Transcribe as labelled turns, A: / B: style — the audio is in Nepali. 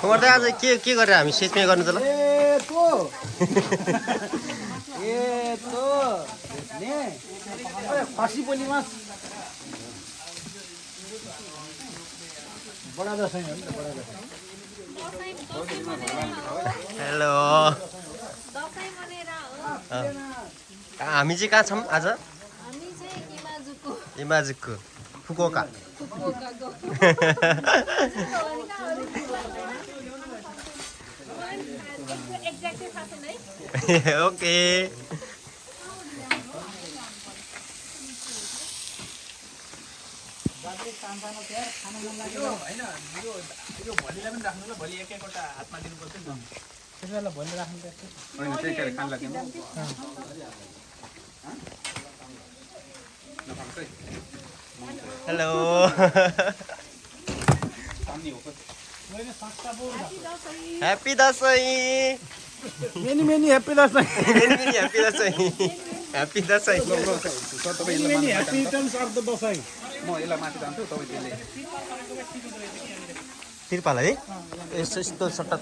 A: कुमार दाइ आज के गरेर हामी सिजमै गर्नु त ल
B: खसी बोलीमा बडा दसैँ हो नि त बडा दसैँ
A: हेलो हामी चाहिँ कहाँ छौँ आज Imajuku Fukuoka okay hello happy Dashain
B: many many happy Dashain
A: happy Dashain happy Dashain
B: many happy returns of the Dashain
C: म यसलाई माथि जान्छु तपाईँ त्यसले
A: तिरपाल है यस्तो यस्तो सट्टा